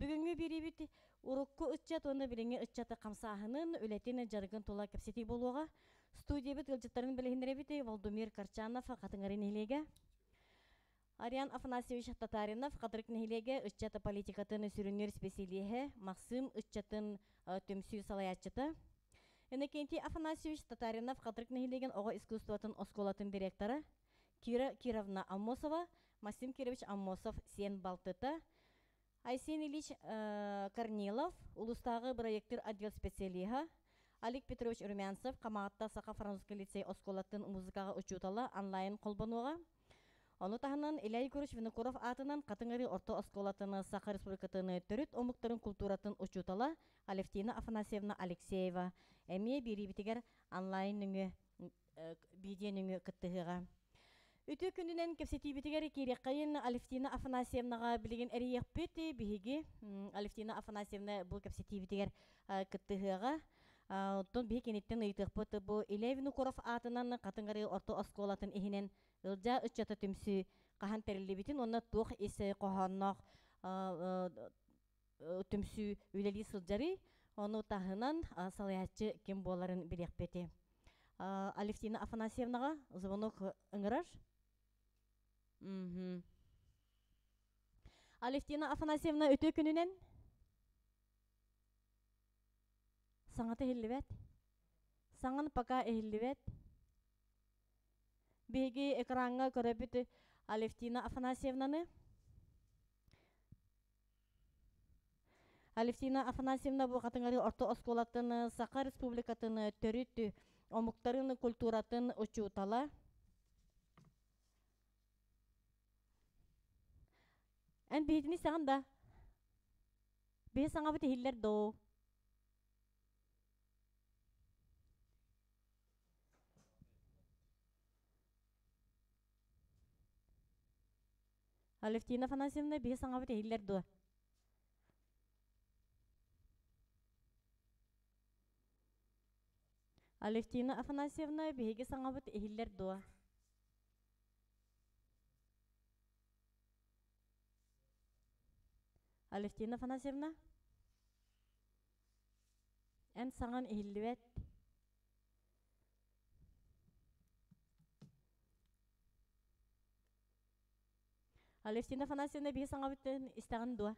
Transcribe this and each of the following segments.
Бүгүҥҥү биэриибит урукку ыччат уонна билиҥҥи ыччаты хамсааһынын, үлэтин, дьарыгын тула кэпсэтии буолуоҕа. Студиябыт ыалдьыттарын билиһиннэрэбит Володимир Карчанов, Хатыҥыры нэһилиэгэ. Ариан Афанасьевич Татаринов, Хатырык нэһилиэгэ ыччат политикатын сүрүннүүр специалиһэ, Максим ыччатын түмсүү салайааччыта. Иннокентий Афанасьевич Татаринов, Хатырык нэһилиэгин оҕо искусствотын оскуолатын директора. Кира Кировна Аммосова, Максим Кирович Аммосов сиэн балтыта, Айсен Ильич Корнилов, улуустааҕы бырайыактыыр отдел специалиһа, Алик Петрович Румянцев, Хамаҕатта Саха французскай лицей оскуолатын музыкаҕа учуутала онлайн холбонуоҕа. Ону таһынан Илья Егорович Винокуров аатынан Хатыҥ Арыы орто оскуолатын Саха Республикатын төрүт омуктарын култууратын учуутала Алевтина Афанасьевна Алексеева эмиэ биэриибитигэр онлайн нөҥүө видео нөҥүө кыттыһыаҕа. Үтүө күнүнэн кэпсэтиибитигэр киириэххэйин Алевтина Афанасьевнаҕа билигин эрийиэхпит. Биһиги Алевтина Афанасьевна бу кэпсэтиибитигэр кыттыһыаҕа. Оттон биһи киниттэн ыйытыахпыт бу Илья Винокуров аатынан Хатыҥ Арыы орто оскуолатын иһинэн Ылдьаа ыччата түмсүү хаһан тэриллибитин уонна туох ис хоһоонноох түмсүү үлэлии сылдьарый, ону таһынан салайааччы ким буоларын билиэхпит. Алевтина Афанасьевнаҕа звонок ыҥырар. Алевтина Афанасьевна үтүө күнүнэн. Саҥата иһиллибэт. Саҥан пока иһиллибэт. Биһиги экраҥҥа көрөбүт Алевтина Афанасьевнаны. Алевтина Афанасьевна бу Хатыҥырыы орто оскуолатын Саха Республикатын төрүт омуктарын культуратын учуутала. Эн биһитини саҕан да? Биһи саҥабыт иһиллэр доо. Алевтина Афанасьевна, биһи саҥабыт иһиллэр дуо? Алевтина Афанасьевна, биһиги саҥабыт иһиллэр дуо? Алевтина Афанасьевна? Эн саҥан иһиллибэт. Алевтина Афанасьевна биһи саҥабытын истэҕин дуо?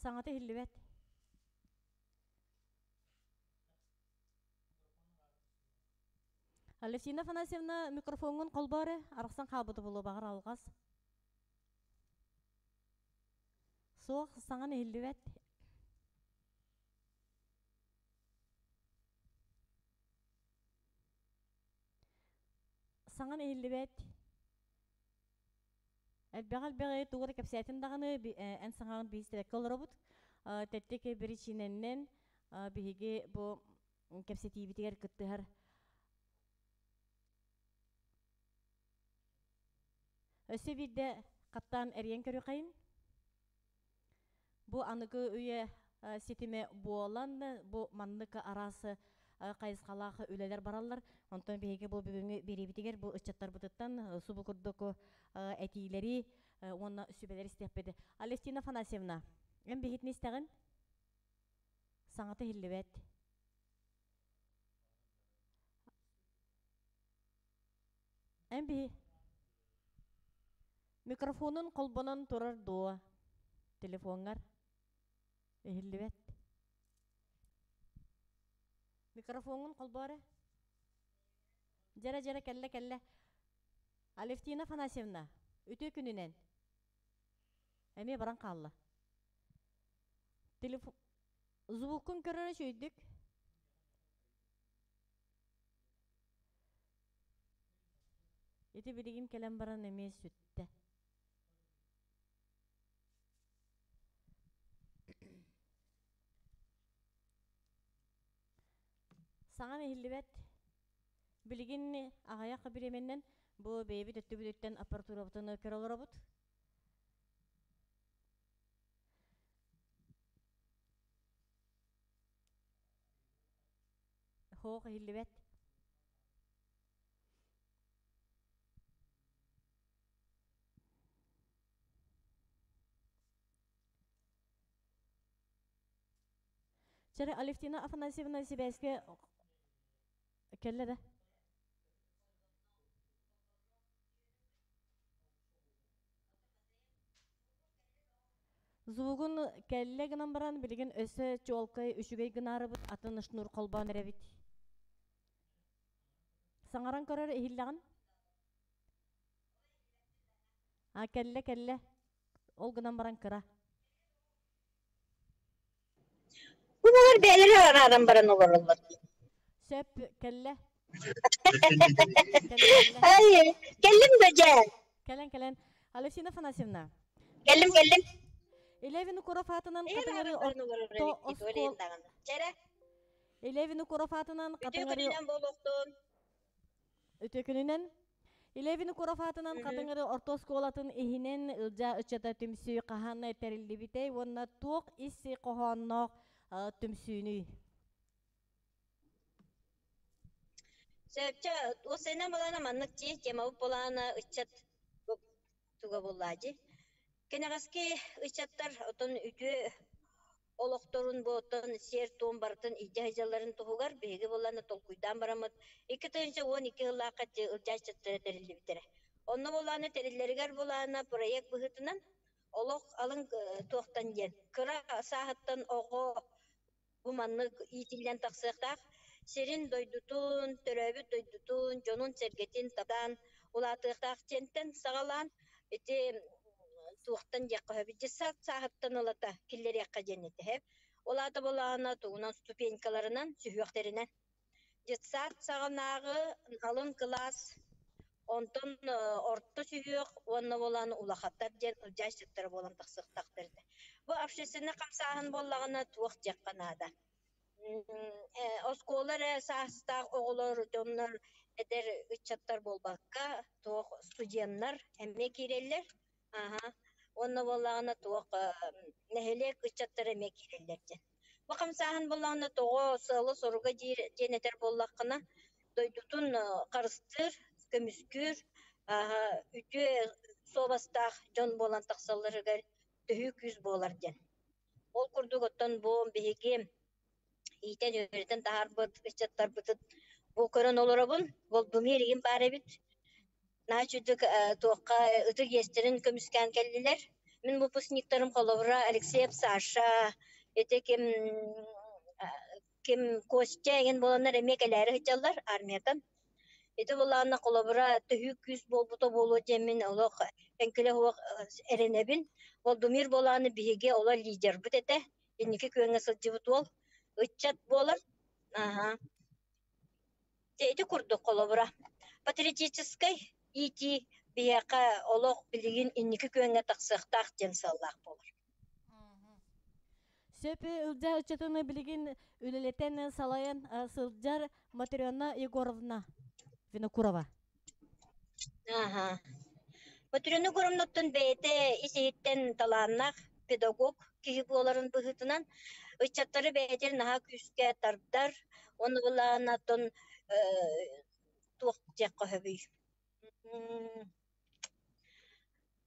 Саҥата иһиллибэт. Алевтина Афанасьевна микрофоҥҥун холбоо эрэ, арахсан хаалбыта буолуо баҕар алҕас. Суох, саҥан иһиллибэт. Саҥан иһиллибэт. Элбэҕи-элбэҕи тугу да кэпсээтин даҕаны эн саҥаҕын биһи истибэккэ олоробут. Тэттик биричиинэннэн биһиги бу кэпсэтиибитигэр кыттыһар Өссө биирдэ хаттаан эрийэн көрүөххэйин. Бу аныгы үйэ ситимэ буолан, бу маннык араас хайысхалаах үлэлэр бараллар. Онтон биһиги бу бүгүҥҥү биэриибитигэр бу ыччаттарбытыттан субу курдук этиилэри уонна сүбэлэри истиэхпит. Алевтина Афанасьевна, эн биһитини истэҕин? Саҥата иһиллибэт. Эн биһи Микрофонун холбонон турар дуо? Телефоҥҥар? Иһиллибэт. Микрофоҥҥун холбоо эрэ. Дьэрэ-дьэрэ кэллэ-кэллэ. Алевтина Афанасьевна, үтүө күнүнэн. Эмиэ баран хаалла. Телефон... Звуккун көрөр үчүгүйдүк. Ити билигин кэлэн баран эмиэ сүттэ. Саҥам иһиллибэт. Билигин аҕыйах бириэмэннэн бу бэйэбит өттүбүтүттэн аппаратурабытын көрө олоробут. Хоох иһиллибэт. Чэрэ Алевтина Афанасьевна сибээскэ кэллэ да? Звугун кэллэ гынан баран билигин өссө чуолкай үчүгэй гынаарыбыт атын шнур холбоон эрэбит. Саҥаран көрөр иһиллэҕин? А кэллэ кэллэ. Ол гынан баран кыра. Бу бэйэлэрэ арааран баран олороллор. Сөп кэллэ. Ай, кэллим да дьэ. Кэлэн кэлэн. Алексина Афанасьевна. Кэллим кэллим. Илевин Укуров аатынан Хатыҥыры орто оскуол Илевин Укуров аатынан Хатыҥыры Үтүө күнүнэн. Илья Винокуров аатынан Хатыҥыры орто оскуолатын иһинэн Ылдьаа ыччата түмсүү хаһан тэриллибитэй уонна туох ис хоһоонноох түмсүүнүй? Сөпчө, уосайынан булаана маннык дии, темабыт булаана ыччат туга буоллаа дии. Кэнэҕэски ыччаттар отон үтүө олохторун буоттан сиэр-туом барытын илдьэ сылдьалларын туһугар биһиги буоллаана толкуйдаан бараммыт 2012 сыллаахха ылдьааччыттара тэриллибиттэрэ. Онно буоллаана тэриллэригэр буолаана проект быһыытынан олох алын туохтан диэн кыра сааһыттан оҕо бу маннык иитиллэн тахсыахтаах сирин дойдутун, төрөөбүт дойдутун, дьонун-сэргэтин таптаан улаатыахтаах диэнтэн саҕалаан ити туохтан диэххэ сөбүй десант сааһыттан ылата киллэриэххэ диэн этэ ол аата буоллаҕына тугунан ступенькаларынан сүһүөхтэринэн детсад саҕанааҕы алын кылаас онтон орто сүһүөх уонна буолан улахаттар диэн ылдьааччыттара буолан тахсыахтаахтар этэ бу общественнай хамсааһын буоллаҕына туох диэххэ наада оскуола эрэ саастаах оҕолор дьоннор эдэр ыччаттар буолбакка туох студеннар эмиэ киирэллэр аха уонна буоллаҕына туох нэһилиэк ыччаттара эмиэ киирэллэр диэн бу хамсааһын буоллаҕына тоҕо сыала-соруга диир диэн этэр буоллаххына дойдутун харыстыыр көмүскүүр үтүө суобастаах дьон буолан тахсалларыгар төһүү күүс буолар диэн Ол курдук оттон бу биһиги иитэн-үөрэтэн таһаарбыт ыччаттарбытын бу көрөн олоробун. Волдумир игин баар эбит. Наһаа үчүгдүк туохха ытык иэстэрин көмүскээн кэллилэр. Мин выпускниктарым холобура Алексеев Саша, ити ким ким Костя эҥин буоланнар эмиэ кэлээри сылдьаллар армиятан. Ити былаанна холобура төһүү күүс буолбута буолуо диэммин олох эҥкилэ суох эрэнэбин. Волдумир буолааны биһиги олор лидербит этэ. Инники күөҥҥэ сылдьыбыт уол. Ыччат буолар. Аха. Ити курдук холобура. Патриотическай иитии биһиэхэ олох билигин инники күөҥҥэ тахсыахтаах диэн сыаллаах буолар. Сөп Ылдьаа ыччатын билигин үлэлэтэн салайан сылдьар Матрена Егоровна Винокурова. Аха. Матрена Егоровнаттан бэйэтэ ис-иһиттэн талааннаах педагог киһи буоларын быһыытынан ыччаттары бэйэтин наһаа күүскэ тардар, уонна былаанаттан туох диэххэ сөбүй?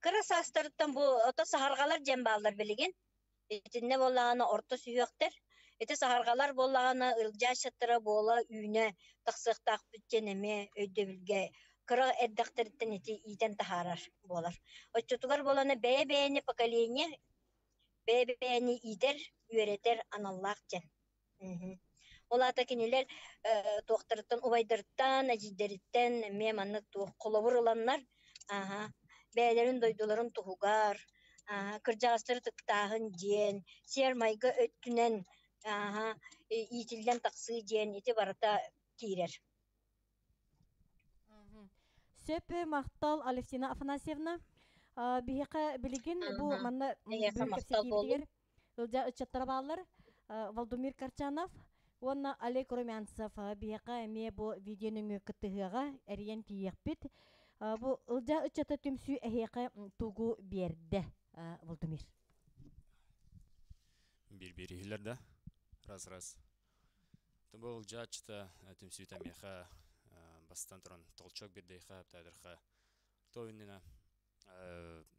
Кыра саастарыттан бу ото саһарҕалар диэн бааллар билигин. Итиннэ буоллаҕына орто сүһүөхтэр. Ити саһарҕалар буоллаҕына ылдьааччыттара буола үүнэ тахсыахтаахпыт диэн эмиэ өйдөбүлгэ кыра эрдэхтэриттэн ити иитэн таһаарар буолар. Оччотугар буолана бэйэ-бэйэни поколение бэйэ-бэйэни иитэр, үөрэтэр аналлаах диэн. Ол аата кинилэр туохтарыттан убайдарыттан, эдьиийдэриттэн эмиэ маннык туох холобур ыланнар, аһа, бэйэлэрин дойдуларын туһугар, аһа, кырдьаҕастары ытыктааһын диэн, сиэр-майгы өттүнэн аһа, иитиллэн тахсыы диэн ити барыта киирэр. Сөп махтал Алевтина Афанасьевна. Биһиэхэ билигин бу манна Эһиэхэ махтал буоллун. Ылдьаа ыччаттара бааллар. Владимир Карчанов уонна Олег Румянцев биһиэхэ эмиэ бу видео нөҥүө кыттыһыаҕа эрийэн тиийиэхпит. Бу Ылдьаа ыччата түмсүү эһиэхэ тугу биэрдэ, Владимир? Биир-биир иһиллэр да? Раз-раз. Бу Ылдьаа ыччата түмсүүтэ миэхэ бастатан туран толчок биэрдэйхэ, эптээдэрхэ то иннинэ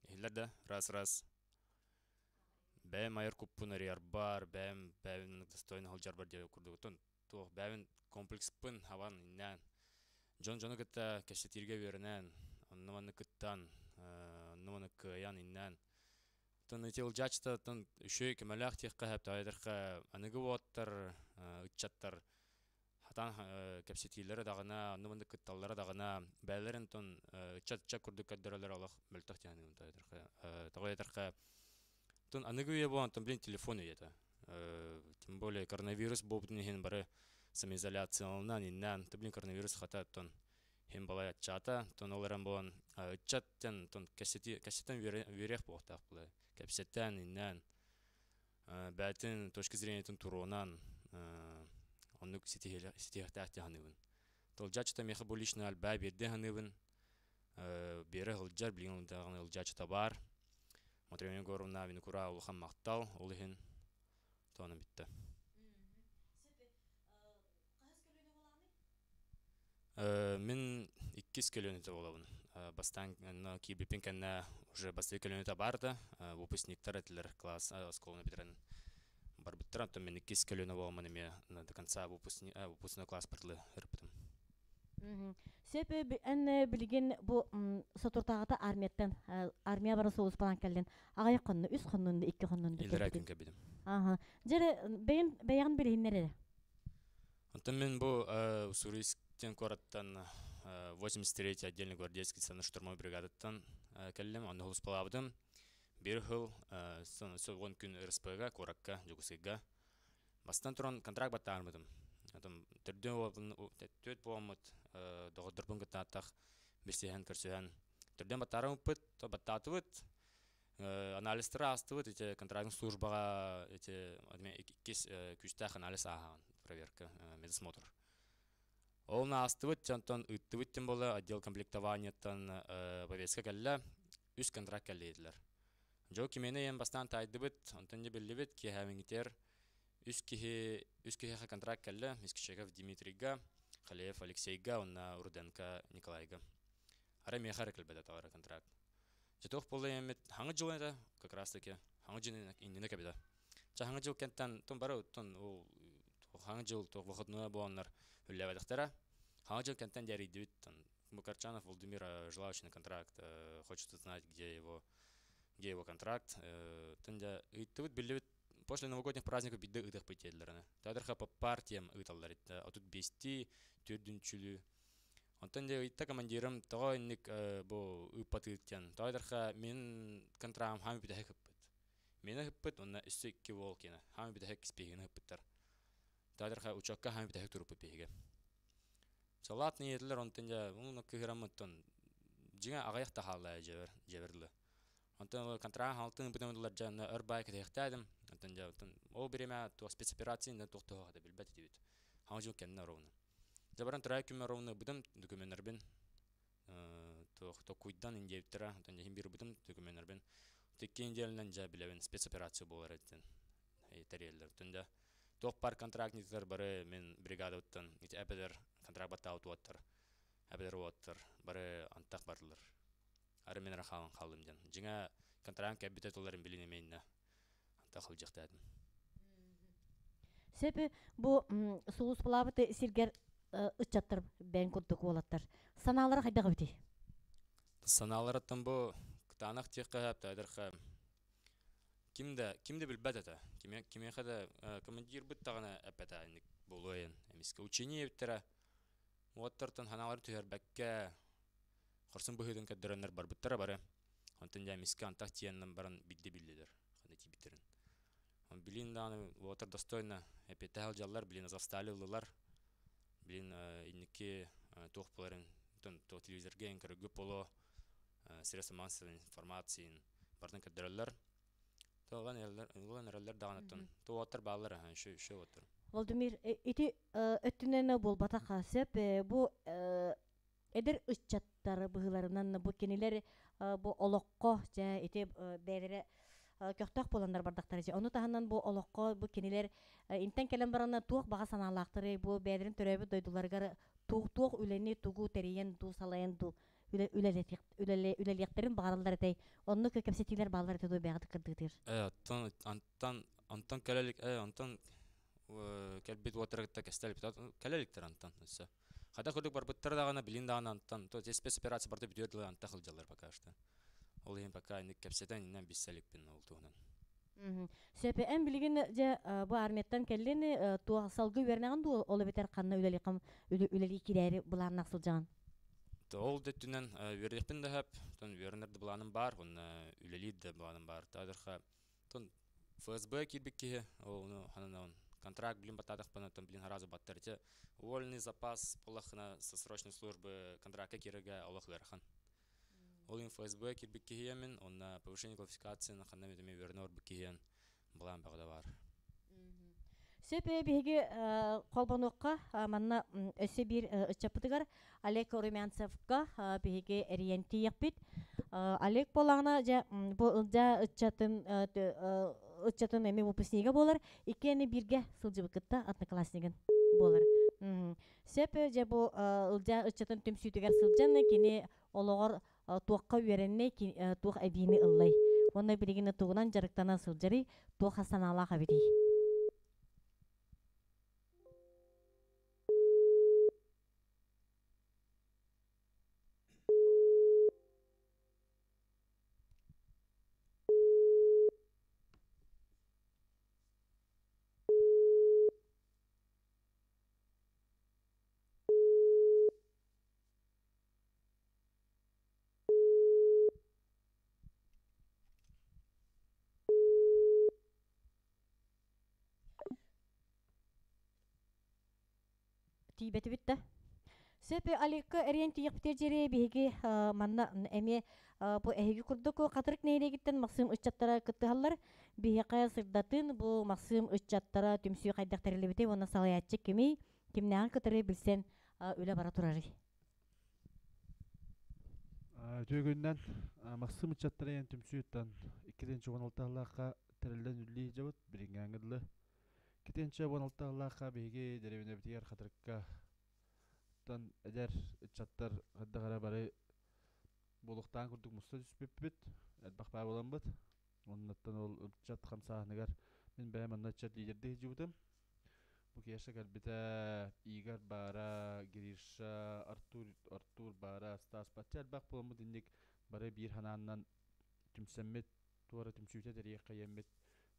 иһиллэр да? Раз-раз. Бэйэм айар куппун арыйарбар, бэйэм бэйэбин достойно сылдьарбар диэн курдук оттон туох бэйэбин комплекспын хабан иннээн дьон дьону кытта кэпсэтииргэ үөрэнэн, онно-манна кыттан, онно-манна кыайан иннээн Оттон ити ылдьааччытыттан үчүгэй көмөлөөх диэххэ сөп, тоҕо аныгы уоттар, ыччаттар хатаан кэпсэтиилэрэ даҕаны, онно-манна кытталлара даҕаны бэйэлэрин оттон ыччат-ыччат курдук көрдөрөллөр олох мөлтөх диэн саныыбын тоҕо диэтэххэ оттон аныгы үйэ буолан оттон блин телефон үйэтэ. Тем более коронавирус буолбутун иһин бары самоизоляцияланан иннээн, блин коронавирус хата оттон иһин балай аччаата. Оттон ол эрэн буолан ыччат диэн оттон кэпсэтэн үөрэх буолуохтаах буолар. Кэпсэтэн, иннээн бэйэтин точка зрениетын туруонан оннук ситиһиэхтээх дии саныыбын. Тылдьааччыта миэхэ бу лично элбээ биэрдэ саныыбын. Биэрэ сылдьар, билигин даҕаны ылдьааччыта баар. Матрена Егоровна Винокура улахан махтал ол иһин тоонон бүттэ. Мин иккис көлүөнэтэ буолабын. Бастаан онно киирбиппин кэннэ уже бастакы көлүөнэтэ баар да, выпускниктар этилэр класс оскуоланы бүтэрэн барбыттара. Оттон мин иккис көлүөнэ буоламмын эмиэ до конца выпускной класс дылы ырыппытым. Сөп эн билигин бу соторутааҕыта армияттан армия баран сулууспалаан кэллин. Аҕыйах хонно, үс хоннун да, икки хоннун да Иллэрээ кэлбитин. күн кэлбитим. Аха. Дьэ бэйэн бэйэҕин билиһиннэр эрэ. Онтон мин бу Уссурийск диэн куораттан 83-й отдельный гвардейский штурмовой бригадаттан кэллим. Онно сулууспалаабытым. Биир сыл 10 күн РСП-га, куоракка, Дьокуускайга. Бастан туран контракт баттаарбытым. Отон төрдүөн түөрт буоламмыт доҕотторбун кытта аттах билсиһэн, көрсүһэн төрдүөн баттаарыммыт, баттаатыбыт. Анализтары аастыбыт, ити контрактный службаҕа ити иккис күүстээх анализ ааһаҕын, проверка, медосмотр. Ол аастыбыт, онтон ыыттыбыт тем более отдел комплектованиеттан повестка кэллэ, үс контракт кэллэ диэтилэр. Дьол кимиэнэ ийэм бастаан таайдыбыт, онтон дьэ биллибит, киэһээбиҥҥитигэр үс киһи үс киһиэхэ контракт кэллэ, Мискичеков Дмитрийга, Халеев Алексейга уонна Руденко Николайга. Арай миэхэ эрэ кэлбэтэ тоҕо эрэ контракт. Дьэ туох буолла эммит хаҥы дьыл этэ как раз таки хаҥы дьыл иннинэ кэбитэ. Чэ хаҥы дьыл кэнтэн тон бары тон ол хаҥы дьыл туох выходной буоланнар үллээбэтэхтэрэ. Хаҥы дьыл кэнтэн дьэрийдибит тон Мукарчанов Владимир желающий на контракт хочет узнать, где его контракт. Тон дьэ ыйыттыбыт биллибит после новогодних праздников бидде ыытыахпыт диэтилэр Театрха по партиям ыыталлар итте 35-ти төрдүнчүлүү. Онтон дьэ ыйытта командирым тоҕо инник бу ыыппатыыт диэн. Тоҕо диэтэххэ мин контрагым хаамы бүтэһик ыппыт. Миэнэ ыппыт уонна өссө икки уол киэнэ хаамы бүтэһик испииһигин ыппыттар. Тоҕо диэтэххэ учуокка хаамы бүтэһик туруппут биһиги. Салаат ийэтилэр онтон дьэ уну кыһыраммыттан дьиҥэ аҕыйах да хаалла дьиэбэр дьиэбэр дылы. Онтон контрагын хаалтын ыппытым дылар дьэ онно өр баай кэтэһиэхтээдим. Онтон дьэ оттон ол бириэмэ туох спецоперация туох туһа билбэт этибит. Хаҥа дьыл кэннэ ровно. Дьэ баран төрөөбүт күммэр ровно ылбытым докуменнарбын туох токуйдан индиэбиттэрэ оттон иһин биир ылбытым докуменнарбын икки неделянан дьэ билэбин спецоперация буолар этин тэрийэллэр оттон дьэ туох баар контрактниктар бары мин бригадабыттан ити эбэтэр контракт баттаабыт уоттар эбэтэр уоттар бары антах бардылар ары мин эрэ хаалан хааллым диэн дьиҥэ контрагым кэлбитэ тылларын билин эмиэ антах сылдьыахтаатым. Сөп бу сулууспалаабыт сиргэр ыччаттар бэйэҥ курдук уолаттар санаалара хайдах эбитий? Санааларыттан бу кытаанах диэххэ сөп ким да ким да билбэт этэ. Кимиэхэ да командирбыт даҕаны эппэтэ инник буолуо эмискэ учение эбиттэрэ уоттартан санаалары түһэрбэккэ хорсун быһыытын көрдөрөннөр барбыттара бары. Онтон дьэ эмискэ антах тиийэн баран биирдэ биллилэр ханна тиийбиттэрин. Билин даҕаны уолаттар достойно эппиэттээх сылдьаллар, билин Азовстали ыллылар. Билин инники туох буоларын туох телевизорга көрөргө боло средства массовой информации барытын көрдөрөллөр. Ылан ылан эрэллэр даҕаны туоттар бааллар еще еще уоттар. Владимир, ити өттүнэн буолбатах сөп бу эдэр ыччаттар быһыыларынан бу кинилэр бу олоххо дьэ ити бэйэлэрэ көхтөөх буоланнар бардахтара дьэ ону таһынан бу олоххо бу кинилэр интэн кэлэн баран туох баҕа санаалаахтары бу бэйэлэрин төрөөбүт дойдуларыгар туох туох үлэни тугу тэрийэн дуу салайан дуу. үлэлиэхтэрин баҕараллар этэй. Оннук кэпсэтиилэр бааллар этэ дуо бэйэҕит кырдыытыыр? Оттон антан онтон кэлэлик онтон кэлбит уоттара кытта кэстэлиппит кэлэликтэр антан өссө. Хата курдук барбыттара даҕаны билин даҕаны антан то спецоперация барыта бүтүөр дылы анта сылдьаллар пока что. Ол иһин пока инник кэпсэтэн иннэн билсэ иликпин ол туһунан. Сөп, эн билигин дьэ бу армияттан кэллин туох салгыы үөрэнэҕин дуу, ол эбэтэр ханна үлэлиэххин үлэлии киирээри былааннаах сылдьаҕын? Ол да өттүнэн үөрэниэхпин да сөп, оттон үөрэнэр да былааным баар, уонна үлэлиир да былааным баар. Таатырха оттон ФСБ киирбит киһи, ол ону ханан контракт билин баттаатахпына, оттон билин сразу баттар. Ити вольный запас буоллаххына со срочной службы контракка киирэргэ олох ыарахан. Ол иһин ФСБ киирбит киһиэмин, уонна повышение квалификацияны ханна эмит эмиэ үөрэнэ барбыт киһиэн былаан бөҕө да баар. Сөп биһиги холбонуохха манна өссө биир ыччаппытыгар Олег Румянцевка биһиги эрийэн тиийэхпит. Олег буоллаҕына дьэ бу ылдьаа ыччатын ыччатын эми выпускнига буолар иккиэни бииргэ сылдьыбыккытта однокласснигын буолар. Сөп дьэ бу ылдьаа ыччатын түмсүүтүгэр сылдьан кини олоҕор туохха үөрэннэй, туох эбиини ыллай? Уонна билигин тугунан дьарыктана сылдьарый, туох санаалаах эбитий? Тиийбэтибит да. Сөп Аликка эрийэн тиийэхпитигэр диэри биһиги манна эмиэ бу эһиги курдук Хатырык нэһилиэгиттэн Махсыым ыччаттара кыттыһаллар. Биһиэхэ сырдатын бу Махсыым ыччаттара түмсүү хайдах тэриллибитий уонна салайааччы кимий, кимнээҕин кытары билсэн үлэ бара турарый? Үтүө күнүнэн Махсым ыччаттара диэн түмсүүттэн 2016 сыллаахха тэриллэн үлэлии сылдьабыт билиҥҥээҥҥэ дылы. 2016 сыллаахха биһиги дэриэбинэбитигэр Хатырыкка тан эдэр ыччаттар хайдах эрэ бары буолуохтаан курдук муста түспүппүт, элбэх баа буоламмыт. Оннуттан ол ыччат хамсааһыныгар мин бэйэм онно ыччат лидердии сылдьыбытым. Бу Кеша кэлбитэ, Игорь баара, Гриша, Артур, Артур баара, Стас бачча элбэх буоламмыт инник бары биир санааннан түмсэммит, туора түмсүүтэ тэрийиэххэ диэммит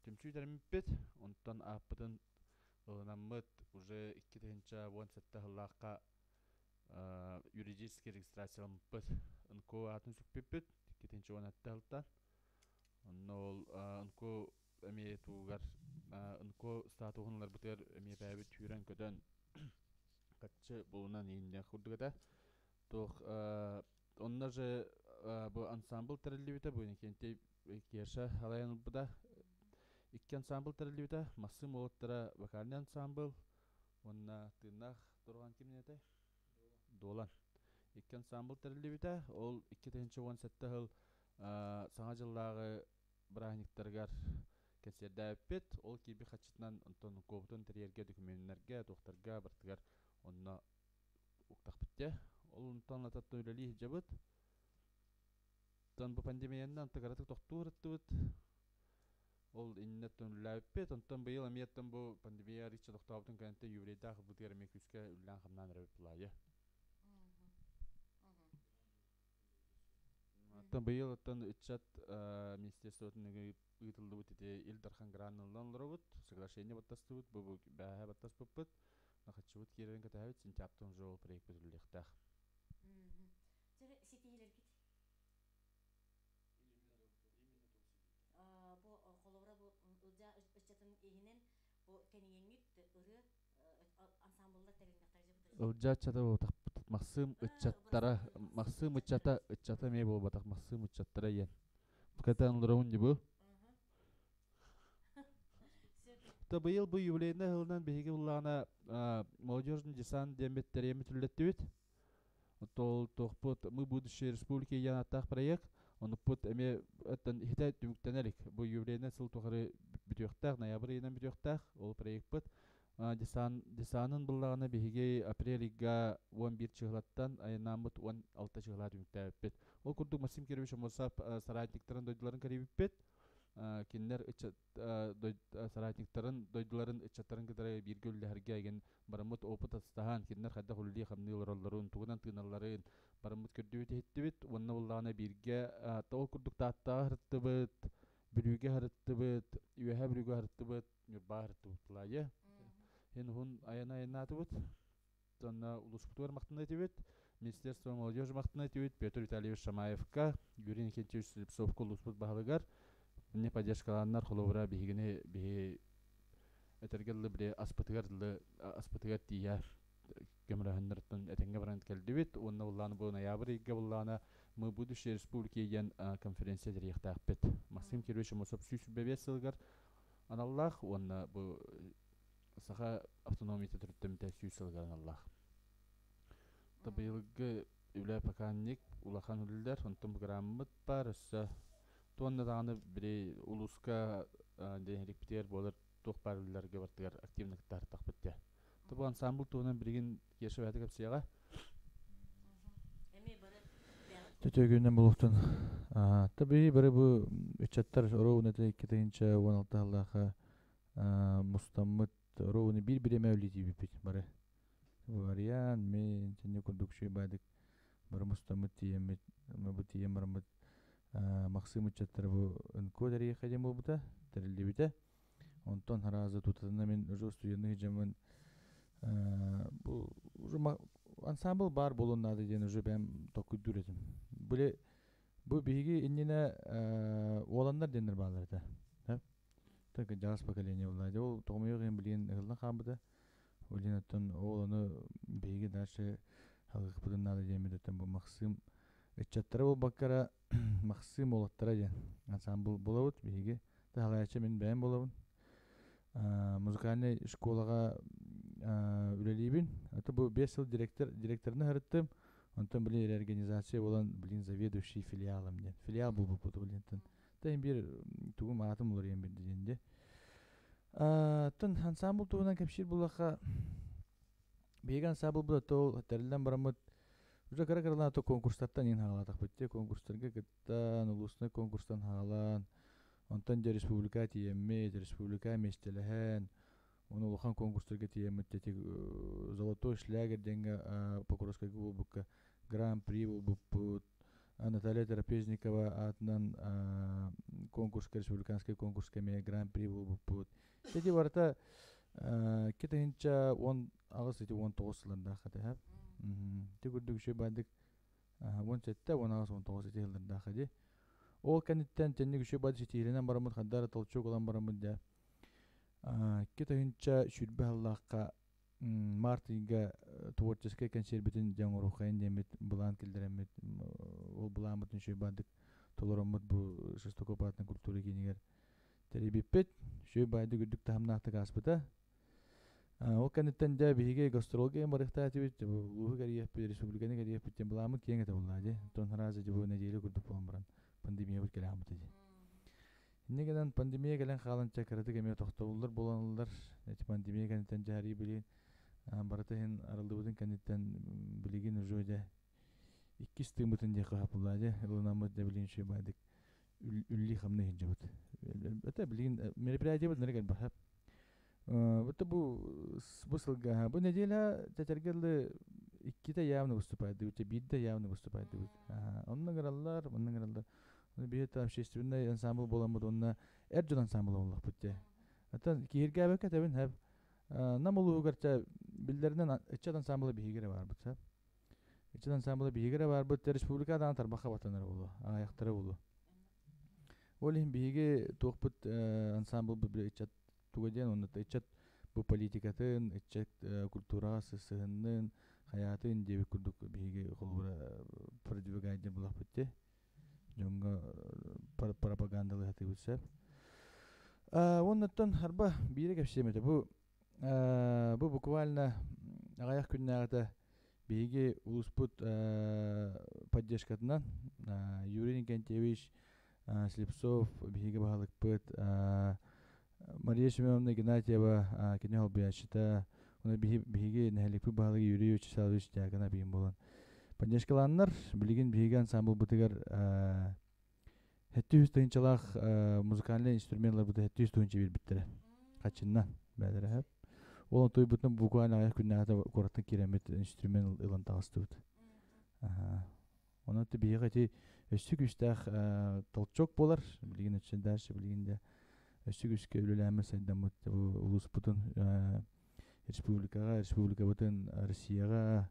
түмсүү тэриммиппит. Онтон ааппытын ылынаммыт уже 2017 сыллаахха юридически регистрацияламмыппыт. НКО аатын сүкпүппүт 2017 сылтан. Онно ол НКО эмиэ тугар НКО статуһун ыларбытыгар эмиэ бэйэбит сүүрэн-көтөн хаччы булунан ииннэх курдук этэ. Туох онно же бу ансамбл тэриллибитэ бу Иннокентий Кеша алайан ылбыта. Икки ансамбл тэриллибитэ. Массыым уолаттара вокальный ансамбл уонна тыыннаах турган ким этэй? Дуолан. Икки ансамбл тэриллибитэ. Ол 2017 сыл Саҥа дьыллааҕы бырааһынньыктарыгар кэнсиэрдээбиппит. Ол киирбит хаччытынан онтон куобутун тэрийэргэ, докуменнарга, туохтарга барытыгар онно уктахпыт дьэ. Ол онтон ататтан үлэлии сылдьабыт. Оттон бу пандемиянан тыгаратык тохтуу ырыттыбыт. Ол иннинэ үлэлээбиппит. Онтон быйыл эмиэ бу пандемия арыычча тохтообутун кэнниттэн юбилейдаах ылбытыгар эмиэ күүскэ үлэлээн-хамнаан эрэбит былаайа. Оттон быйыл оттон ыччат министерствотын ыытыллыбыт ити Ил Дархан гранын ылан олоробут, соглашение баттастыбыт, бу бээһэ баттаспыппыт, нахаччыбыт киирэрин кэтэһэбит, сентябрьтан уже ол проекпыт үлэлиэхтээх. Ситиһиилэргит бу холобура бу Ылдьаа ыччатын иһинэн бу тэнийэҥҥит ырыа ансамбллар тэрилиннэхтэрэ Ылдьаа ыччата буолбатахпыт. Махсыым ыччаттара, Махсыым ыччата, ыччата эмиэ буолбатах, Махсыым ыччаттара диэн. Кэтэн олоробун дии бу. То быйыл бу юбилейнай сылынан биһиги буллаҕына молодежный десант диэммит тэрийэммит үллэттибит. Ол туохпут Мы будущее республики диэн ааттаах проект. Онуппут эмиэ оттон иһитэ түмүктэнэ илик. Бу юбилейнай сыл тухары бүтүөхтээх, ноябрь ыйынан бүтүөхтээх ол проекпыт. Десант десанын буллаҕына биһиги апрель ыйга 11 чыһылаттан айаннааммыт 16 чыһылаа түмүктээбиппит. Ол курдук Максим Кирович Аммосов соратниктарын дойдуларын кэрийбиппит. Кинилэр ыччат соратниктарын дойдуларын ыччаттарын кытары бииргэ үлэлэһэргэ игин бараммыт опыт атастаһан, кинилэр хайдах үлэлии-хамныы олороллорун, тугунан тыыналларын бараммыт көрдүбүт иһиттибит. Уонна буллаҕына бииргэ ол курдук Тааттаҕа сырыттыбыт, Бүлүүгэ сырыттыбыт, Үөһээ Бүлүүгэ сырыттыбыт, Ньурбаа сырыттыбыт былаайы. Ин уһун айан айаннаатыбыт. Онно улууспутугар махтана этибит. Министерство молодежи махтана этибит. Петр Витальевич Шамаевка, Юрий Никитич Слепцовка улууспут баһылыгар. Мне поддержкалааннар холобура биһигини биһи этэргэ дылы били аспытыгар дылы аспытыгар тиийэ көмөлөһөннөртөн этэҥҥэ баран кэлдибит уонна буллааны бу ноябрь ыйга буллаана мы будущее республики диэн конференция тэрийиэхтээхпит. Максим Кирович Аммосов 125 сылыгар аналлаах уонна бу саха автономията төрүттэммитэ 100 сылыгар аналлаах. Быйылгы үлэ поканник улахан үлэлэр, онтон программабыт бар өссө туонна даҕаны били улууска дэһэрикпитигэр буолар туох баар үлэлэргэ бартыгар активно кыттаартахпыт дьэ. Бу ансамбл туһунан билигин Кеша бэйэтэ кэпсиэҕэ. Төтөгүнэн булуктун. Таби бары бу ыччаттар оруобуна 2016 сыллаахха мустаммыт оруобуна биир бириэмэ үлэлиибиппит бары. Вариант мен сенне курдук бадык бары мустаммыт тиийэммит бу тиийэн бараммыт Максим ыччаттара бу НКО тэрийиэххэ диэн буолбута тэриллибитэ. Онтон хараазы тутатына мин уже студенный дьаммын бу уже ансамбл баар буолуон наада диэн уже бэйэм толкуйдуур этим. Били бу биһиги иннинэ уоланнар диэннэр бааллар этэ. Так дьаҕас поколение буолла. Ол тоҕомойох иһин билигин ыһыллан хаалбыта. Билигин оттон ол ону биһиги дальше халыахпытын наада диэммит оттон бу Максим ыччаттара буолбакка Максим уолаттара диэн ансамбл булабыт биһиги. Таһалааччы мин бэйэм буолабын. Музыкальнай школаҕа үлэлиибин. Это бу 5 сыл директор директорын аһарыттым. Онтон блин реорганизация буолан блин заведующий филиалом диэн. Филиал буолбуппут блин. Тэн биир тугум аатым уларыйан биэрдэ диэн дии. Тон ансамбл туһунан кэпсиир буллахха биһиги ансамблбыт ол тэриллэн бараммыт уже кыра кыралаан то конкурстартан иин хаалаатахпыт дии конкурстарга кыттан улуусунай конкурстан хаалаан онтон дьэ республика тиийэммит республика миэстэлэһэн оны улахан конкурстарга тиийэммит эти золотой шлягер диэҥҥэ Покровскайга буолбукка гран-при буолбуппут Наталья Трапезникова аатынан конкурска республиканскай конкурска эмиэ гран-при буолбуппут ити барыта 2018 ити 19 сыллардаах этэ ити курдук үчүгэй баардык 17 18 19 ити сыллардаах ди ол кэнниттэн тэнник үчүгэй баарды ситиилэнэн бараммыт хардара толчок ылан бараммыт дэ 2020 сыллаахха март ыйга творческай кэнсиэрбитин дьэ оҥоруоххайын диэммит былаан киллэрэммит ол былааммытын үчүгэй баардык толороммут бу Шестаков аатынан культура киинигэр тэрийбиппит. Үчүгэй баайдык үрдүк таһымнаахтык ааспыта. Ол кэнниттэн дьэ биһиги гастролга иһэн барыахтаах этибит, улууһу кэрийиэхпит, республиканы кэрийиэхпит диэн былааммыт киэҥ этэ буоллаҕа дии. Оттон араас дьэ бу нэдиэлэ курдук буолан баран пандемиябыт кэлэ хаалбыта дии. Инньэ гынан пандемия кэлэн хаалан чэ кыратык эмиэ тохтобуллар буолан Эти пандемия кэнниттэн дьаһарыы билигин барыта иһин арыллыбытын кэнниттэн билигин уже дьэ иккис тыыммытын диэххэ сөп дьэ ылынаммыт дьэ билигин үчүгэй баайдык үллии-хамныы сылдьабыт. Это билигин мероприятиебыт нэрэ кэлбэхэ. Это бу бу сылга бу неделя тэтэргэ дылы иккитэ явно выступайдыбыт, биирдэ явно выступайдыбыт. Онно ыҥыраллар, онно ыҥыраллар. Биһи общественный ансамбль буоламмыт уонна эр дьон ансамбла буоллахпыт дии. Оттон киһиргээбэккэ этэбин хэп. Нам улууһугар чэ биллэринэн ыччат ансамбла биһиги эрэ баарбыт сөп. Ыччат ансамбла биһиги эрэ баарбыт республика даҕаны тарбахха батанара буолуо, аҕыйахтара буолуо. Ол иһин биһиги туохпут ансамблбыт били ыччат туга диэн уонна ыччат бу политикатын, ыччат культураҕа сыһыннын, хайаатын диэбит курдук биһиги холобура продвигать диэн булахпыт дии. Дьоҥҥо пропагандалыы сатыыбыт сөп. Уоннаттан арба биири кэпсиэм этэ. Бу бу буквально аҕыйах күннээҕитэ биһиги улууспут поддержкатынан Юрий Никентьевич Слепцов биһиги баһылыкпыт. Мария Семеновна Игнатьева кини холбуйааччыта, уонна биһиги нэһилиэкпит баһылыга Юрий Вячеславович Дьяконов биин буолан поддержкалааннар, билигин биһиги ансамблбытыгар 700 тыһыынчалаах музыкальнай инструментларбыты 700 тыһыынча биэрбиттэрэ. Хаччыннан бээлэрэ сөп. Ол онтуйбутун буквально аҕыйах күннээҕитэ куораттан киирэммит инструмент ылан таҕыстыбыт. Онон биһиэхэ ити өссө күүстээх толчок буолар. Билигин өссө дальше билигин да өссө күүскэ үлэлээммит сайдаммыт улууспутун республикаҕа, республикабытын Россияҕа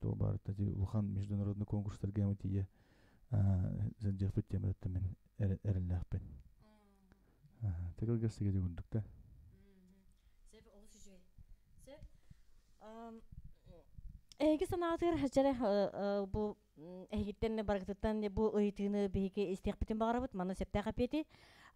туох баар улахан международный конкурстарга тиийэ сылдьыахпыт диэн мин эрэллээхпин. Тыгылгас сигити курдук да. Сөп, олус үчүгэй. Сөп. Эһиги санаатыгар хачара бу эһигиттэн баргытыттан бу ыйытыыны биһиги истиэхпитин баҕарабыт. Манна сөптөөх эпиэти.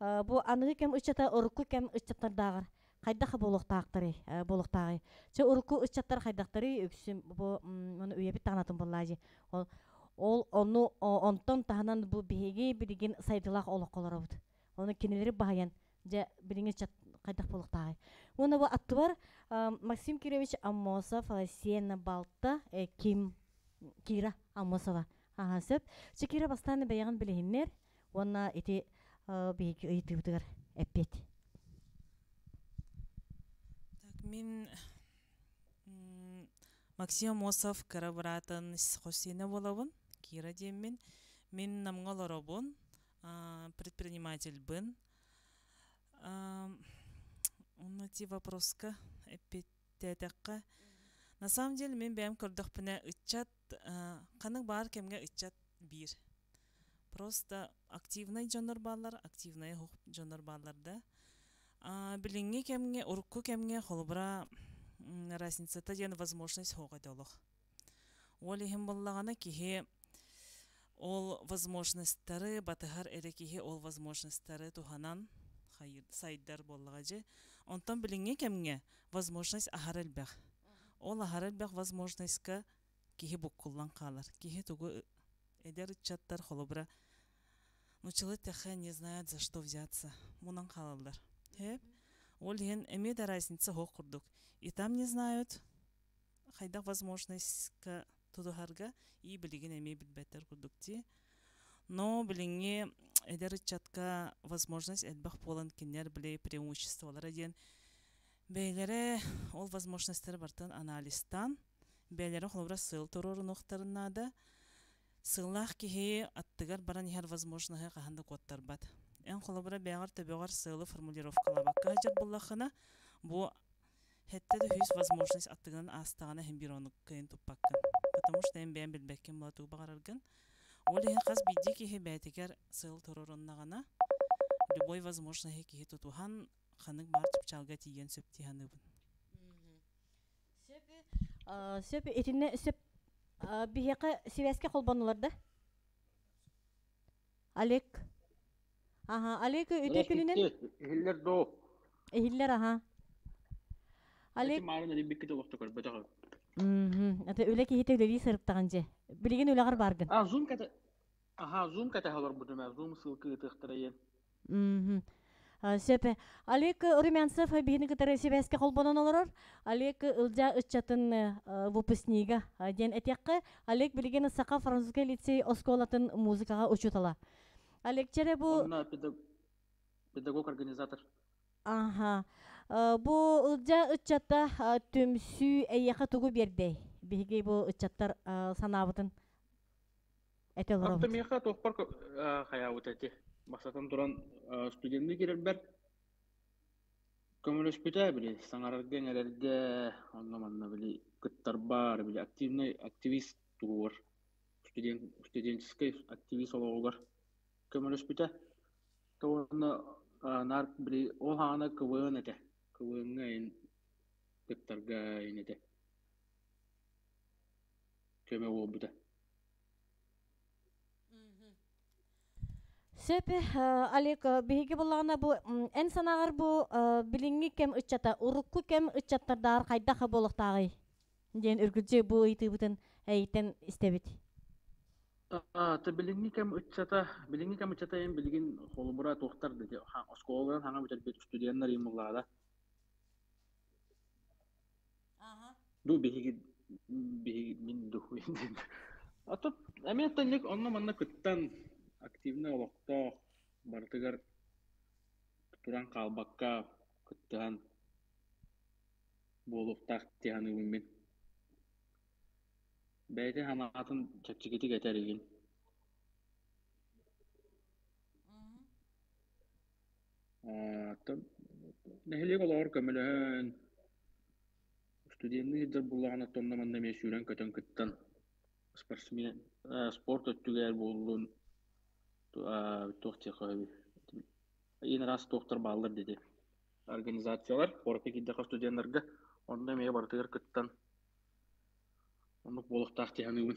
Бу аныгы кэм ыччата урукку кэм ыччаттардааҕар хайдах буолуохтаахтарый буолуохтааҕый? Чэ урукку ыччаттар хайдахтарый үксүн бу ону үйэбит таҕанатын буоллаажы. Ол ол ону онтон таһынан бу биһиги билигин сайдылаах олоххо олоробут. Ону кинилэри баһыйан дьэ билиҥҥи ыччат хайдах буолуохтааҕый? Уонна бу аттыбар Максим Кирович Аммосов, Сиэнэ балта Ким Кира Аммосова. Аха сөп. Чэ Кира бастаан бэйэҕин билиһиннэр уонна ити биһиги ыйытыыбытыгар эппиэт. Так, мин Максим Аммосов кыра быраатын хос сиэнэ буолабын, Кира диэммин. Мин Намҥа олоробун, предпринимательбын. Онно ти вопроска эппиэттээтэххэ, на самом деле мин бэйэм көрдөхпүнэ ыччат ханнык баар кэмҥэ ыччат биир. Просто активнай дьоннор бааллар, активнай суох дьоннор бааллар да. Билиҥҥи кэмҥэ, урукку кэмҥэ холобура разницата диэн возможность суох этэ олох. Ол иһин буоллаҕына киһи ол возможностары батыһар эрэ киһи ол возможностары туһанан сайдар буоллаҕа дьэ. Онтон билиҥҥи кэмҥэ возможность аһара элбэх. Ол аһара элбэх возможностька киһи буккуллан хаалар. Киһи тугу эдэр ыччаттар холобура нууччалыы эттэххэ не знают за что взяться мунан хаалаллар. Хэп. Ол иһин эмиэ да разница суох курдук. И там не знают хайдах возможностька тутуһарга и билигин эмиэ билбэттэр курдук дии. Но билиҥҥи эдэр ыччатка возможность элбэх буолан кинилэр били преимуществолара диэн бэйэлэрэ ол возможностьтары барытын анализтаан бэйэлэрэ холобура сыал туруорунуохтарын наада. Сыаллаах киһи аттыгар баран иһэр возможноһы хаһан да куоттарбат. Эн холобура бэйэҕэр төбөҕөр сыалы формулировкалаабакка сылдьар буоллаххына, бу Хэттэ да үһүс возможность аттыгынан аастаҕына иһин биир оннук кыайан туппаккын. Потому что эн бэйэҥ билбэккин була тугу баҕараргын. Ол иһин хас биирдии киһи бэйэтигэр сыал туруоруннаҕына, любой возможноһы киһи тутуһан, ханнык баар чыпчаалга тиийиэн сөп дии саныыбын. Сөп, сөп итиннэ сөп биһиэхэ сибээскэ холбонулар да? Олег. Аха, Олег үтүө күнүнэн. Иһиллэр доо. Иһиллэр, аха. Олег. Маарын эрийбиккит олохто көрбөтөх. Мм. Это үлэ киһитэ үлэлии сырыттаҕын дьэ. Билигин үлэҕэр бааргын. А, Zoom кэтэ Аха, Zoom кэтэһэ олорбутум ээ. Zoom ссылка ыытыахтара диэн. Мм. Сөп. Олег Румянцев биһини кытары сибээскэ холбонон олорор. Олег Ылдьаа ыччатын выпускнига диэн этиэххэ. Олег билигин Саха французскай лицей оскуолатын музыкаҕа учуутала. Олег чэрэ бу... Онно педагог-организатор. Аха. Бу Ылдьаа ыччата түмсүү эйиэхэ тугу биэрдэй? Биһиги бу ыччаттар санаабытын этэ олоробут. Оттон миэхэ туохпар хайаабыт эти. Бастатан туран студенныы киирэрбэр көмөлөспүтэ били саҥарарга иҥэрэргэ онно манна били кыттарбар били активный активист тугугар студент студенческий активист олоҕугар көмөлөспүтэ. То уонна наар били ол хаана КВН этэ. КВН-ҥа ин кыттарга ин этэ. Көмө буолбута. Сөп, Олег, биһиги буллаҕына бу эн санааҕар бу билиҥҥи кэм ыччата урукку кэм ыччаттардааҕар хайдах буолуохтааҕый диэн үргүлдьү бу ыйытыыбытын эйиттэн истэбит. Та билиҥҥи кэм ыччата, билиҥҥи кэм ыччата эн билигин холобура туохтар да оскуолаларын хаҥа бүтэрбит студеннар ыймыллаада. Ду биһиги биһиги мин ду А тут эмиэ тэнник онно-манна кыттан активнай олохтоох барытыгар туран хаалбакка кыттыһан буолуохтаах дии саныыбын мин. Бэйэтин санаатын чэпчэкитик этэр игин. Нэһилиэк олоҕор көмөлөһөн, студенныы сылдьар буоллаҕына онно-манна эмиэ сүүрэн-көтөн кыттан, спортсмен спорт өттүгэр буоллун, туох диэххэ сөбүй, иин араас туохтар бааллар диэти организациялар, куоракка киирдэххэ студеннарга, онно эмиэ барытыгар кыттан Оннук буолуохтаах дии саныыбын.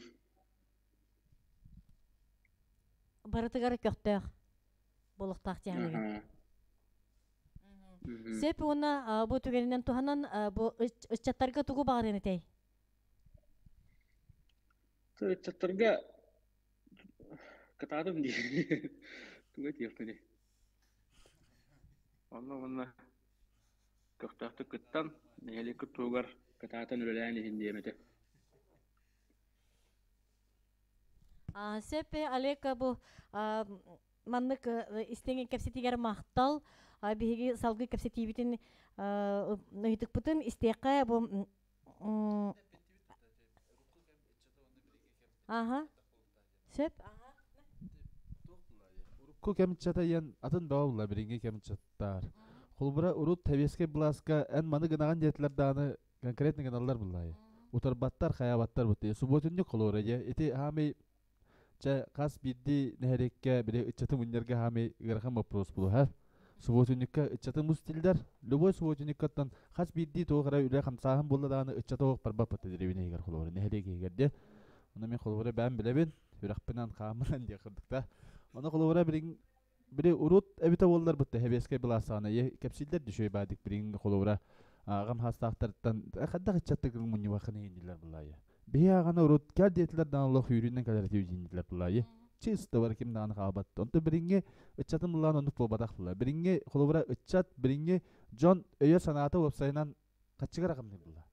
Барытыгар көхтөөх буолуохтаах дии саныыбын. Сөп уонна бу түгэнинэн туһанан бу ыччаттарга тугу баҕарыан этэй? Ыччаттарга кытаатым дии. Тугу этиэхпиний? Онно уонна көхтөөхтүк кыттан, нэһилиэккит туһугар кытаатан үлэлээн иһин диэм этэ. Сөп, Олег, бу маннык истиҥ кэпсэтиигэр махтал. Биһиги салгыы кэпсэтиибитин ыйытыкпытын истиэххэ бу Аха. Сөп. Урукку кэмчата иэн атын бөҕө була билиҥҥи кэмчаттаар. Холобура урут сэбиэскэй былааска эн маны гынаҕын диэтилэр даҕаны конкретно гыналлар буллаайы. Утарбаттар, хайаабаттар бутты. Субуотунньук холобура дьэ ити хаамый чэ хас биирдии нэһилиэккэ били ыччаты мунньарга хаамый ыарахан боппуруос булуһар. Субуотунньукка ыччаты мустиллар. Любой субуотунньуккаттан хас биирдии туох эрэ үлэ хамсааһын буолла даҕаны ыччаты оһох барбат дэриэбинэ иһигэр холобура нэһилиэк иһигэр диэ. Ону мин холобура бэйэм билэбин, үрэхпинэн хааммынан диэх курдук да. Ону холобура билигин били урут эбитэ буоллар бытта сэбиэскэй былаастаҕына ийэ кэпсииллэр дьүшүөй баадык билигин холобура аҕам хаастаахтарыттан хайдах ыччаттык мунньубаххын иһиннилэр буллаайы. Биһи аҕаны урут кэл диэтилэр даҕаны олох үүрүүнэн кэлэр этибит дииллэр буллаайы. Чисто бар ким даҕаны хаалбат. Онтон билиҥҥи ыччатын буллаан оннук буолбатах була. Билиҥҥи холобура ыччат билиҥҥи дьон өйө-санаата уопсайынан хаччыгар аҕамныыр була.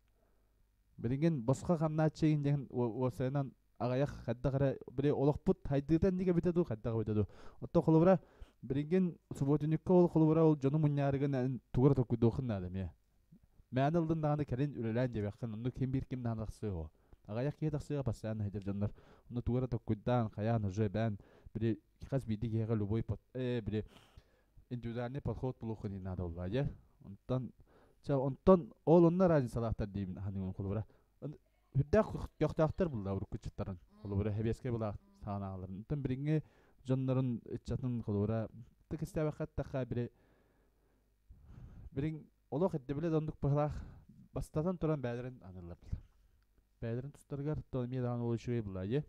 Билигин босхо хамнааччы игин диэн уопсайынан аҕыйах хайдах эрэ били олохпут хайдыыта инник эбитэ дуу хайдах эбитэ дуу. Оттон холобура билигин субуотунньукка ол холобура ол дьону мунньаарыгын тугу эрэ толкуйдуоххун наада эмиэ. Мээнэ ыллын даҕаны кэлин үлэлээн диэбэххин оннук ким биир ким даҕаны тахсыа о. Аҕыйах киһи тахсыаҕа постоянно сылдьар дьоннор. Онно тугу эрэ толкуйдаан хайаан уже бээн били хас биирдии киһиэхэ любой били индивидуальный подход булуоххун иһин наада буоллаҕа дьэ. Онтон чэ онтон ол онно разницалаахтар диибин аһаныыбын холобура. Үрдээх көхтөөхтөр булла урукку ыччаттарын. Холобура сэбиэскэй былаах саҕанааларын. Онтон билиҥҥи дьоннорун ыччатын холобура тык истээбэххэ эттэххэ били билиҥ олох ирдэбилэ да оннук быһылаах бастатан туран бээлэрин аныыллар. Бээлэрин тустарыгар то эмиэ даҕаны ол үчүгэй булла дьэ.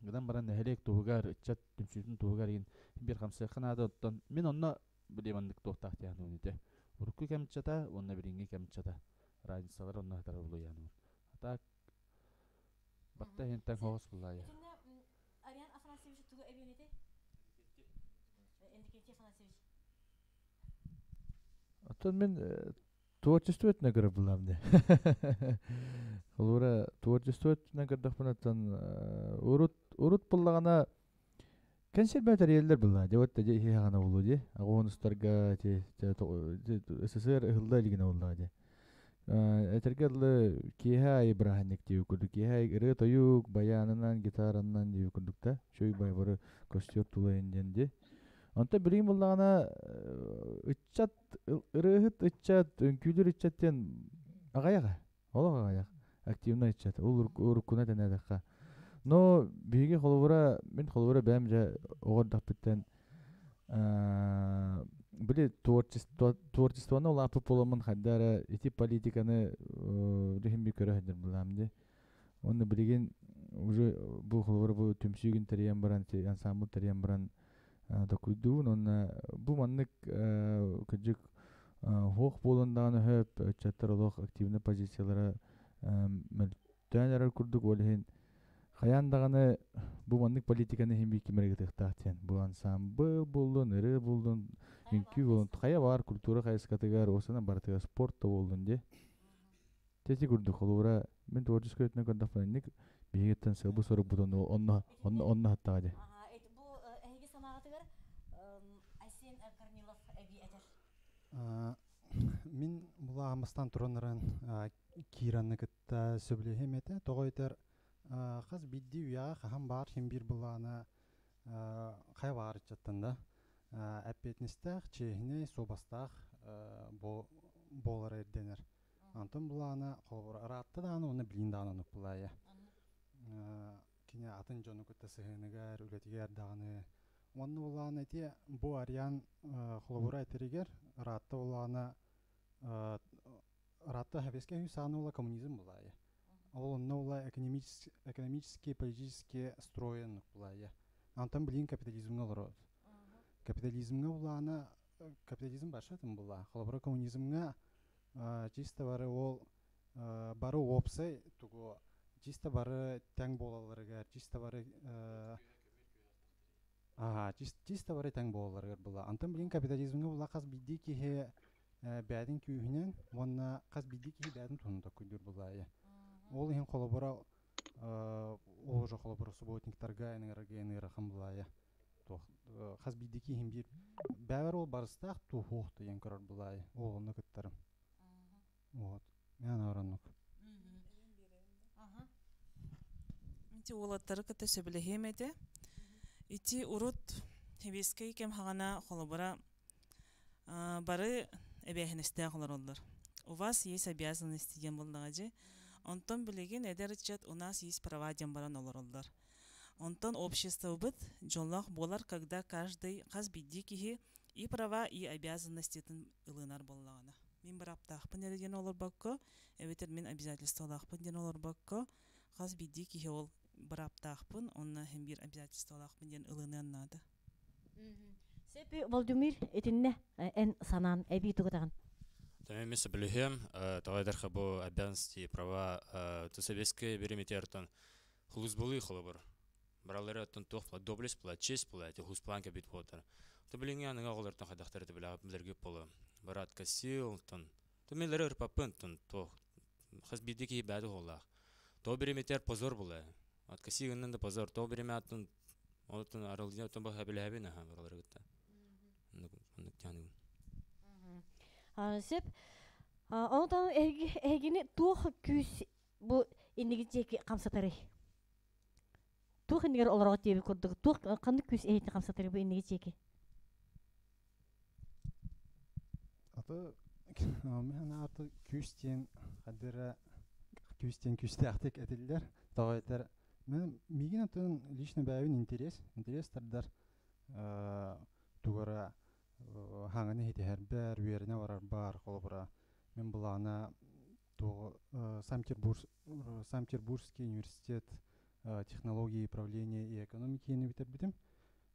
Гынан баран нэһилиэк туһугар, ыччат түмсүүтүн туһугар игин биир хамсыахха наада оттон мин онно били маннык туохтаах диэхнуун ити. Урукку кэм ыччата уонна билиҥҥи кэм ыччата разницалар онно сытара булуйааныбын. А так барта иһинтэн хоҕус буллаайа. Ариан Афанасьевич тугу эбиэн этэй? Иннокентий Афанасьевич. Оттон мин творчество өттүнэн көрөр буллаам дии. Холобура, творчество өттүнэн көрдөхпүнэ оттон урут урут буллаҕына кэнсиэр тэрийэллэр буллаа дии. Вот дьэ иһи хаҕана буолуо дии. Аҕуонустарга ити СССР ыһылла илигинэ буоллаҕа дии. Этэргэ дылы киэһэ аайы бырааһынньык диэбит курдук. Киэһэ аайы ырыа-тойук, байаанынан, гитаранан диэбит курдук да. Үчүгэй бары костер тулайын диэн дии. Онтон билигин буллаҕына ыччат ырыаһыт ыччат, үҥкүүлүүр ыччат диэн аҕыйах ээ. Олох аҕыйах. Активнай ыччат. Ол уруккуна тэнээтэххэ. Но биһиги холобура, мин холобура бэйэм дьэ оҕо эрдэхпиттэн били творчество творчествоны улааппыт буоламмын хайда эрэ ити политиканы иһин би көрө сылдьар былаам дии. Уонна билигин уже бу холобура бу түмсүүгүн тэрийэн баран ансамбль тэрийэн баран токуйдуубун уонна бу маннык кырдьык суох буолан даҕаны сөп ыччаттар олох активнай позициялара мөлтөөн эрэр курдук ол иһин хайаан даҕаны бу Бу маннык политиканы хим бии кимерге тыхтаах Бу ансамбл боллун, ыры боллун, үҥкүү боллун, хайа бар культура хайыскатыгар, осана барытыгар спорт да боллун де. Тети курдук холура мен творческий өтүнө көрдөхпүнүк биһигиттен сылбы сорук бутун онно онно онно хаттаға де. Бу эһиги санаатыгар Айсен Корнилов эби этер. Мин була амыстан тураныран киранны кытта сөблөһем эте. Тоҕойтер хас бидди уяға хаһан бар хим бир булаана хай бар ичаттан да әппетнистах чехине собастах болар эрденер. Антон булаана холбор аратты дааны оны билин дааны онук булая. Кине атын жону кытта сыһыныгар үлетигер дааны. Онну булаана эти бу ариан холобура этеригер аратты булаана аратты хабеске хүйсааны ула коммунизм булая. Ол онно ула экономический, политический строен булая. Антон билин капитализмга олорот. Капитализмга булаана капитализм башатын була. Холобура коммунизмга чисто бары ол бары опсай тугу чисто бары тең болаларыгар, чисто бары чисто бары тең болаларыгар була. Антон билин капитализмга була хас бидди кихе бәдин күйүнен, онна хас бидди кихе бәдин тунда күйдүр була. Ол ихин холобура ол уже холобура субботниктарга энерге энерхан була. Хас бидди кихин бир бәбер ол барыстах тухухту ен көрөр була. Ол онны кыттарым. Вот. Мен араннык. Ити уолаттары кытта сөбүлэһиэм этэ. Ити урут хебескей кем хагана холобура бары эбээхинестээх олороллор. У вас есть обязанности диэн буоллаҕа Онтон билигин эдэр ыччат у нас есть права диэн баран олороллор. Онтон обществобыт дьоллоох буолар, когда каждый хас бидди киһи и права, и обязанноститын ылынар буоллаҕына. Мин быраптаахпын эрэ диэн олорбокко, эбэтэр мин обязательстволаахпын диэн олорбокко, хас бидди киһи ол быраптаахпын, онно хем бир обязательстволаахпын диэн ылыныан наада. Сепи Владимир этинне эн санаан эби тугутаган. Таме мен сөбүлүһүм, тоҕойдар бу обязанности, права, то советское береметертон хулус булы холобур. Баралары оттон туох була, доблесть була, честь була, эти хулус планка бит болтар. То билиңе аныга оголортон хадахтар это билерге болу. Барат кассил, тон. То мелер ырпапын, тон туох. Хас бидики бәді холлах. То береметер позор була. От кассигыннан да позор, то береме аттон отон арылдина тон баха билэбин аха баралары гытта. Оннук тяны. Сеп онотон эгини туох күүс бу инниги жеки камсатары. Туох иннигер олорого тиеби курдук. Туох кандык күүс эһитни камсатары бу инниги жеки. Аты мен аты күүстен хадыра күүстен күстәхтек этиллер. Тоғайтар мен мигин атын лично бәйін интерес, интерес тардар тугара хаңаны хитер бәр үеріне барар бар холобура. Мен булана Санкт-Петербургский университет технологии, управления и экономики битер битим.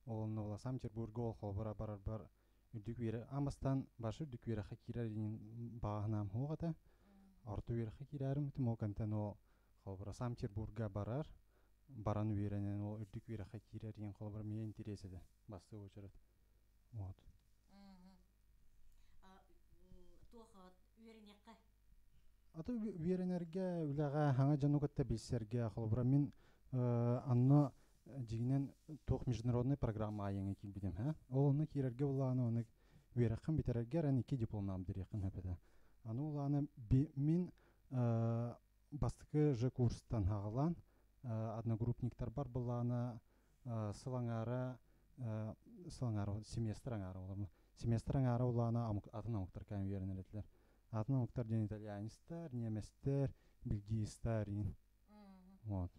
Ол ола Санкт-Петербург ол холобура барар бар үрдүк үере амастан башы үрдүк үере хакирар баганам хугата. Орто үере хакирарым тим ол кантен ол холобура Санкт-Петербургга барар баран үеренен ол үрдүк үере хакирар холобура мне интерес эде басты очередь. Вот. Туох үеренекке. Аты үеренерге үләгә хаңа жанугатта билсерге холобура мин анна жигинен туох международный программа айыңы килбидим, ха? Ол оны кирерге улааны оны үереккин битерерге ран ики дипломнам диреккин хөпөдө. Аны улааны мин бастыкы же курстан хагалан одногруппниктар бар булааны сылаңара сылаңара семестр аңара олар. Семестр аңара улааны атын амуктар кайм үеренелетилер. Атын амуктар ден итальянистар, немецтер, бельгийстар. Вот.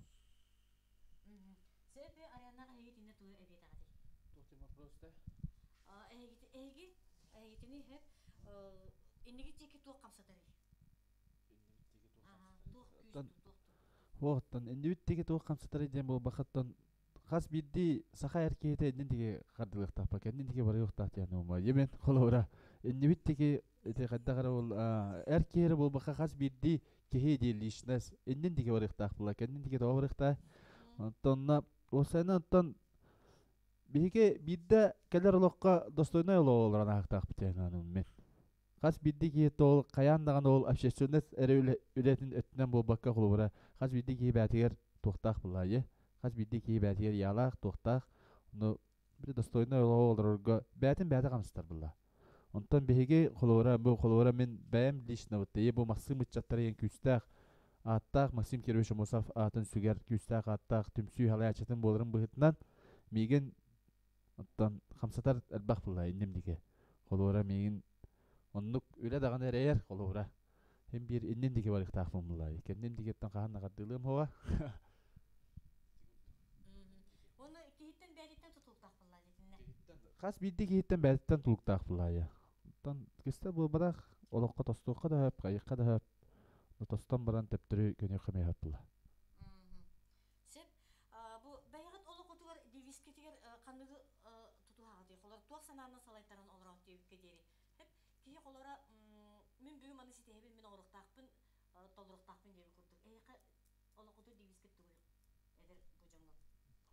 Сепи Арианага эһигитинне туу эбиэтагати. Эһиги эһигитини хеп инниги жеки туох камсатары. Туох күүс туох. Воттон иннибит теге туох камсатары диэн буолбахаттан хас бидди саха эркиһите иннин теге хардылыктаах кеннин теге барыахтаах диэн ума емен холобура иннибит теге эти хаддагара ол эркиһире буолбаха хас бидди киһи ди личность иннин теге барыахтаах була кеннин теге тоҕо барыахтаах онтонна Уопсайынан оттон биһиги биирдэ кэлэр олоххо достойнай олоҕу олорон ааһыктаахпыт диэн саныыбын мин. Хас биирдии киһи ол хайаан даҕаны ол общественность эрэ үлэтин өттүнэн буолбакка холобура хас биирдии киһи бэйэтигэр туохтаах былаайы, хас биирдии киһи бэйэтигэр яалаах, туохтаах, ну били достойнай олоҕу олорорго бэйэтин бэйэтэ хамсатар буолла. Онтон биһиги холобура бу холобура мин бэйэм лично вот бу Максим ыччаттара диэн күүстээх ааттаах Максим Кирович Аммосов аатын сүгэр күүстээх ааттаах түмсүү халайааччытын буоларын быһыытынан миигин оттон хамсатар элбэх буолла инним диэки. Холобура миигин оннук үлэ даҕаны эрэйэр холобура. Син биир иннин диэки барыахтаахпын буолла. Кэнним диэкиттэн хаһан да хардыылыам суоҕа. Оны киһиттэн бэйэтиттэн тутулуктаах буолла дитиннэ. Хас биирдии киһиттэн бэйэтиттэн тутулуктаах буолла. Оттон кистэл буолбатах олоххо тостуохха да сөп, хайыахха да сөп. Тостон баран төптөрү көнүөххэ эмиэ сөп буолла. Сөп. Бу бэйэҕит олоххутугар девизкитигэр ханныгы тутуһаҕытый? Холор туох санаанан салайтаран олороот диэбиккэ диэри. Хеп киһи холоро мин бүгүн маны ситиһэбин, мин оҥоруохтаахпын, толоруохтаахпын диэбит курдук. Эһиэхэ олоххутугар девизкит тугуй? Эдэр бу дьоҥҥо.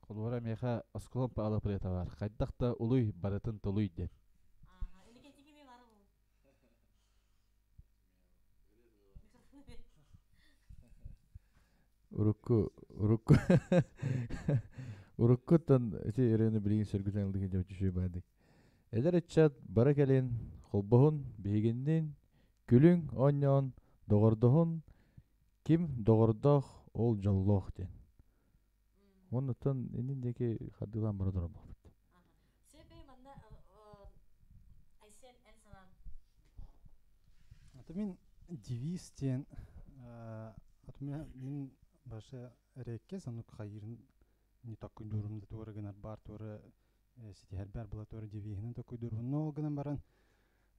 Холобура миэхэ осколом паала бар. Хайдах да улуй барытын толуй диэн. Ааха, инникетиги ми бары бу. Урукку урукку уруккуттан ити ырыаны билигин сөргүтэн ылдыгын дьэ үчүгэй баардык. Эдэр ыччат бара кэлин холбоһун биһигиннин күлүҥ оонньоон доҕордоһун ким доҕордоох ол дьоллоох диэн. Оннуттан иннин диэки хардыылаан бара турар буолбут. Сөп манна Айсен эн санаан. Аты мин девиз диэн аты мин башы рэкке санук хайырын не таккуйдуурум да туора гынар бар туора ситиһэрбэр була туора девиһинэн таккуйдуурбун но ол гынан баран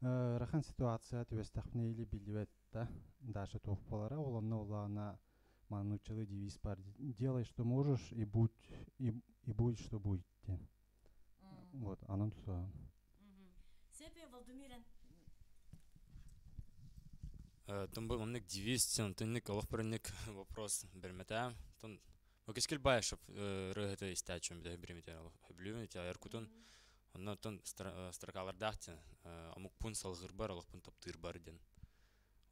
ыарахан ситуация түбэстэхпинэ или биллибэт да даша туох буолара ол онно улаана мануччалыы девиз бар делай что можешь и будь и, и будет что будет диэн вот анан тутуһан Сөп Владимирен Тон бу маннык девиз тыннык олох биринник вопрос берметэ. Тон Кескил Баишев ырыаһыты истээччим бile биримите хөбүлүүбүн ити айар кутун онно тон строкалардаах диэн омукпун салгырбар олохпун таптыырбар диэн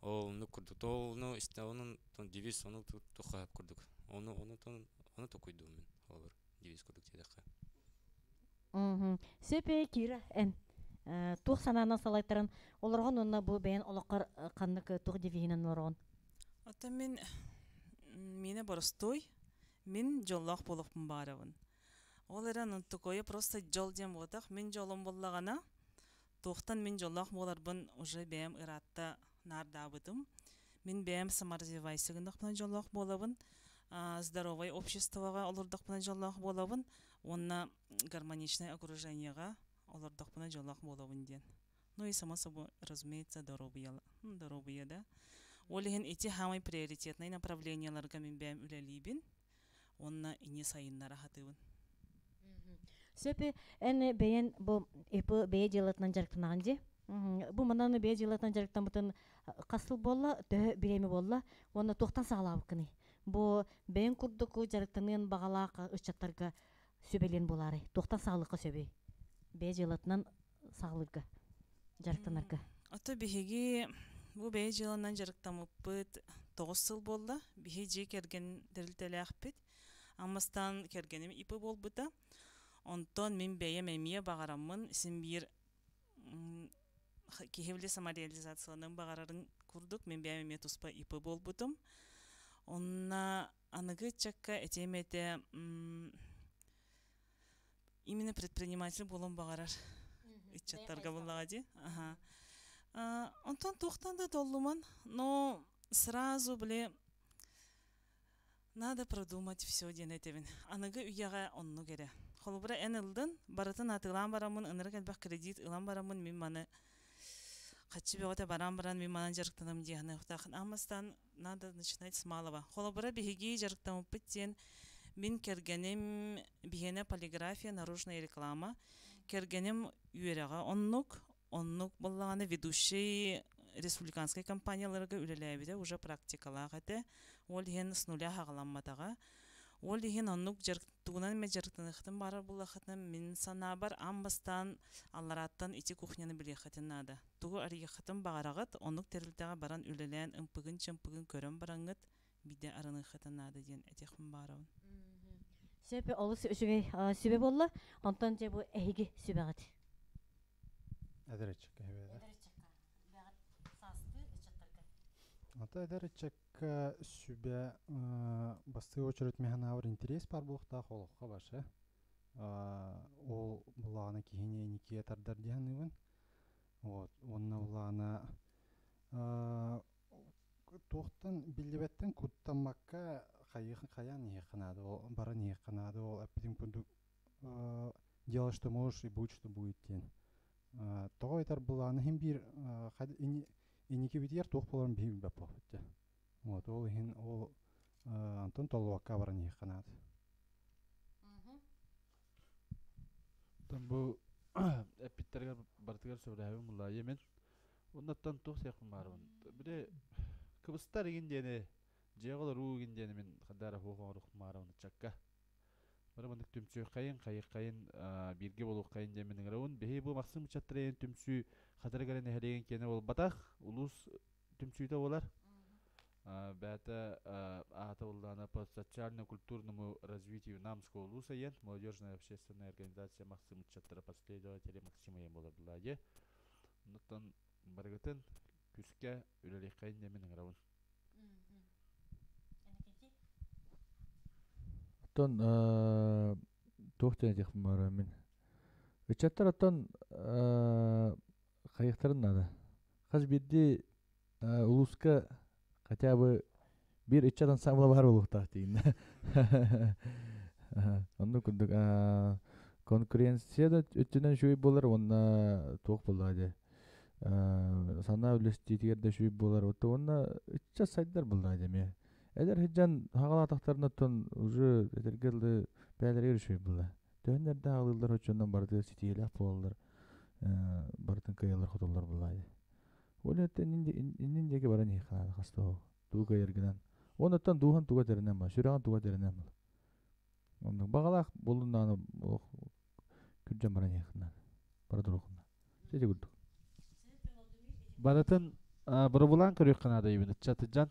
ол ну курдук ол ну истэ онун тон девиз ону тухха курдук ону ону тон ону токуйдуум мин холобур девиз курдук диэтэххэ. Сөп Кира эн туох санаанан салайтаран олоргон уонна бу бэйэн олоххор ханнык туох девиһинэн олоргон? Оттон мин мине боростуой, мин дьоллоох буолуохпун баарабын. Ол эрэн онтукойа просто дьол диэн буотах, мин дьолум буоллаҕына, туохтан мин дьоллоох буоларбын уже бэйэм ыраатта наардаабытым. Мин бэйэм саморазвивайся гыннахпына дьоллоох буолабын, здоровай обществоҕа олордохпуна дьоллоох буолабын уонна гармоничное окружениеҕа олордохпуна дьоллоох буолабын диэн. Ну и само собой, разумеется, доруобуйа, доруобуйа да. Ол иһин ити самый приоритетный направленияларга мин бэйэм үлэлиибин уонна ини сайыннара сатыыбын. Сөп эн бэйэн бу ИП бэйэ дьыалатынан дьарыктанаҕын дии. Бу манан бэйэ дьыалатынан дьарыктаммытын хас сыл буолла, төһө бириэмэ буолла уонна туохтан саҕалаабыккыный? Бу бэйэҥ курдук дьарыктаныан баҕалаах ыччаттарга сүбэлиэн буолаарай? Туохтан саҕалыахха сөбүй? Бэйэ дьыалатынан саҕалыырга, дьарыктанарга. Ото биһиги бу бэйэ дьыаланан дьарыктаммыппыт 9 сыл буолла. Биһи дьиэ кэргэн тэрилтэлээхпит. Аммастан кэргэним ИП буолбута. Онтон мин бэйэм эмиэ баҕараммын син биир киһи били самореализацияланыан баҕарарын курдук мин бэйэм эмиэ туспа ИП буолбутум. Онно аныгы ыччакка этиэм этэ именно предприниматель буолуон баҕарар ыччаттарга буоллаҕа дии. Аха. Онтон туохтан да толлуман, но сразу били надо продумать все диэн этэбин. Аныгы үйэҕэ оннук эрэ. Холобура эн ылдын, барытын атыылаан бараммын, ынырык элбэх кредит ылан бараммын, мин маны хаччы бөҕөтө баран баран мин манан дьарыктаным диэхинэ амастан надо начинать с малого. Холобура биһиги дьарыктаммыппыт диэн мин кэргэним биһиэнэ полиграфия, наружная реклама. Кэргэним үөрэҕэ оннук, оннук буоллаҕына ведущий республиканскай компанияларга үлэлээбитэ уже практикалаах этэ. Ол иһин с нуля хаҕаламматаҕа. Ол иһин оннук дьарык тугунан эмэ дьарыктаныаххытын баҕарар буоллаххытына, мин санаабар, аан бастаан алларааттан ити кухняны билиэххитин наада. Тугу арыйыаххытын баҕараҕыт, оннук тэрилтэҕэ баран үлэлээн ымпыгын-чымпыгын көрөн бараҥҥыт, биирдэ арыныаххытын наада диэн этиэхпин баҕарабын. Сөп, олус үчүгэй сүбэ буолла. Онтон дьэ бу эһиги сүбэҕит. Эдэр ыччакка сүбэ. Эдэр ыччакка. Бэҕэт саастыы ыччаттарга. Ата эдэр ыччакка сүбэ бастыы очередь механаабар интерес бар буолуохтаах олоххо башы. Ол булаҕына киһини никиге тардар диһаныыбын. Вот. Уонна булаҕына туохтан биллибэттэн куттаммакка хайыах хайаан иһиэххэ наада ол баран иһиэххэ наада ол эппитим курдук делай что можешь и будь что будет диэн тоҕо этэр былааны иһин биир инникибитигэр туох буоларын биһи билбэт буолбут дьэ вот ол иһин ол онтон толлубакка баран иһиэххэ наада. Оттон бу эппиттэригэр барытыгар сөбүлэһэбин буллаайы мен. Оннуттан туох сиэхпин баарыбын. Били кыбыстар игин диэни, дьиэҕэ олоруу игин диэни мин хадара хуох оҥоруохпун баарабын ыччакка. Бары маннык түмсүөххэйин, хайыаххайын, бииргэ буолуоххайын диэн мин ыҥырабын. Биһи бу Махсым ыччаттарын түмсүү Хатырык эрэ нэһилиэгин киэнэ буолбатах, улуус түмсүүтэ буолар. Бэйэтэ аата буоллаҕына по социально-культурному развитию Намского улуса диэн молодежная общественная организация Махсым ыччаттара последователи Максима диэн буолар буоллаа Оннуттан барыгытын күскэ үлэлиэххэйин диэн мин ыҥырабын. Оттон туох диэн этиэхпин баҕарабын мин. Ыччаттар оттон хайыахтарын наада. Хас биирдии улууска хотя бы биир ыччат ансамбла баар буолуохтаах диигин. Оннук курдук конкуренция да өттүнэн үчүгэй буолар уонна туох буоллаҕа дии санаа үллэстиитигэр да үчүгэй буолар уонна ыччат сайдар буоллаҕа дии эмиэ. Эдэр сылдьан хаҕалаатахтарына оттон уже этэргэ дылы бэйэлэригэр үчүгэй буолла. Төһөн эрдэ аҕалыыллар оччонон барытыгар ситиһиилээх буолаллар барытын кыайаллар-хотоллор буоллаҕа дии. Ол өттө иннин диэки баран иһиэххэ наада хас да тугу кыайаргынан. Онуттан дууһан туга тэринэн бар, сүрэҕин туга тэринэн бар. Оннук баҕалаах буолуннаҕына олох күрдьэн баран иһиэххин наада. Бара туруоххун наада. Сити курдук. Барытын боробулаан көрүөххэ наада диибин ыччатыдьан.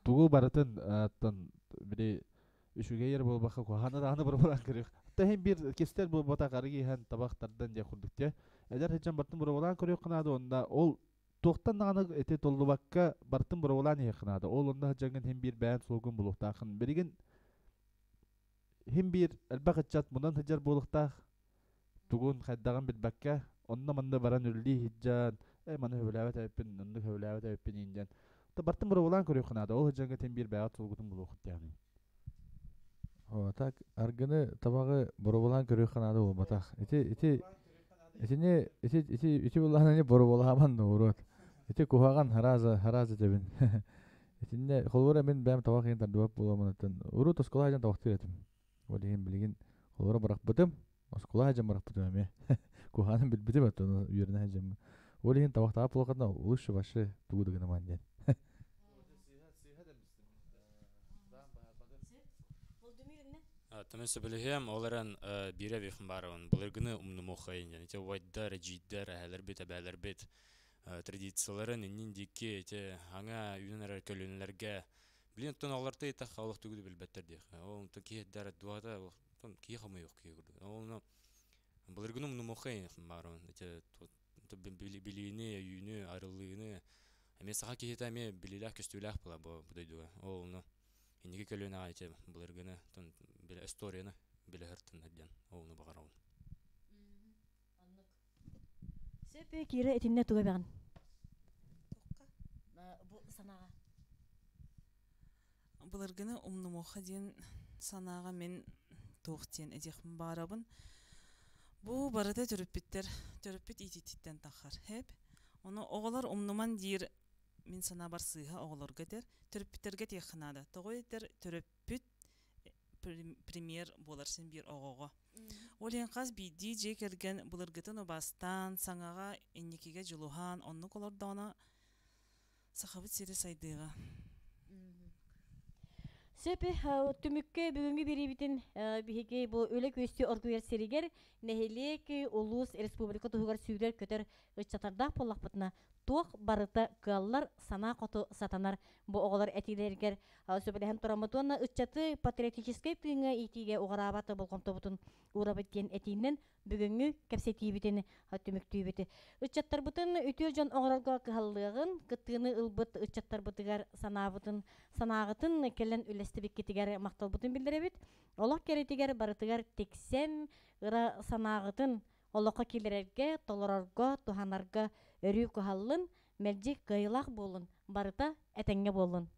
Тугу барытын оттон били үчүгэй эрэ буолбакка куһаҕаны даҕаны боробулаан көрүөх. Та иһин биир кистэл буолбатах арыгы иһэн табах тардан диэх курдук те. Эдэр сылдьан барытын боробулаан көрүөххэ наада уонна ол туохтан даҕаны ити толлубакка барытын боробулаан иһиэххэ наада. Ол онно сылдьаҥҥын иһин биир бэйэн суолгун булуохтааххын. Билигин иһин биир элбэх ыччат мунан сылдьар буолуохтаах. Тугун хайдаҕын билбэккэ онно-манна баран үлэлии сылдьан э маны сөбүлээбэт эбиппин, оннук сөбүлээбэт эбиппин иин диэн. Бартын боробулаан көрүөххэ наада. Ол сылдьаҥҥа тин биир бэйэҕит суолгутун булуоххут диэҕин. О, так аргыны табаҕы боробулаан көрүөххэ наада буолбатах. Ити ити итини ити ити ити булаананы боробулааман норуот. Ити куһаҕан хараза хараза тэбин. Итиннэ холобура мин бэйэм табах иһин тардыбат буоламмын оттон урут оскуола сылдьан табахтыыр этим. Ол иһин билигин холобура бырахпытым. Оскуола сылдьан бырахпытым эмиэ. Куһаҕанын билбитим оттон үөрэнэ сылдьаммын. Ол иһин табахтаах буолаххытына лучше вообще тугу да гынаман диэн. Тымын сөбүлэһиэм, ол эрэн биирэ эбиэхпин баарабын. Былыргыны умнумуоххайын диэн. Ити убайдар, эдьиийдэр, эһэлэрбит, эбээлэрбит традицияларын иннин диэки ити аҥа үүнэн эрэр көлүөнэлэргэ билин оттон оҕолорто ыйытахха олох тугу да билбэттэр диэх. Ол онтон киһи эрдэ дуоһата оттон киһи хомуйуох киһи курдук. Ол былыргыны умнумуоххайын баарабын. Ити билиини, өйүүнү, арыллыыны эмиэ саха киһитэ эмиэ билиилээх-көстүүлээх буолар бу дойдуга. Ол ону инники көлүөнэҕэ ити былыргыны билэ историяны билэ сыртыннар диэн ону баҕарабын. Сөп Кира итиннэ туга бэҕин? Бу санааҕа. Былыргыны умнумуохха диэн санааҕа мин туох диэн этиэхпин баҕарабын. Бу барыта төрөппүттэр, төрөппүт иитиититтэн таххар. Хэп. Ону оҕолор умнуман диир мин санаабар сыыһа оҕолорго этэр, төрөппүттэргэ этиэххэ наада. Тоҕо этэр төрөппүт пример буолар син биир оҕоҕо. Ол иһин хас биирдии дьиэ кэргэн былыргытын убаастаан, саҥаҕа, инникигэ дьулуһаан оннук олордоҕуна Сахабыт сирэ сайдыаҕа. Сөп, түмүккэ бүгүҥҥү биэриибитин биһиги бу үлэ күөстүү оргуйар сиригэр нэһилиэк, улуус, республика туһугар сүүрэр-көтөр ыччаттардаах буоллахпытына, туох барыта кыаллар, санаа хоту сатанар бу оҕолор этиилэригэр сөбүлэһэн тураммыт уонна ыччаты патриотическай тыыҥҥа иитиигэ уҕараабат болҕомтобутун уурабыт диэн этиинэн бүгүҥҥү кэпсэтиибитин түмүктүүбүт. Ыччаттарбытын үтүө дьон оҥорорго кыһаллыаҕын, кыттыыны ылбыт ыччаттарбытыгар санаабытын, санааҕытын кэлэн үллэстибиккитигэр махталбытын биллэрэбит. Олох кэрэтигэр барытыгар тиксэн, ыра санааҕытын олоххо киллэрэргэ, толорорго, туһанарга өрүү кыһаллын, мэлдьи кыайыылаах буолун, барыта этэҥҥэ буоллун.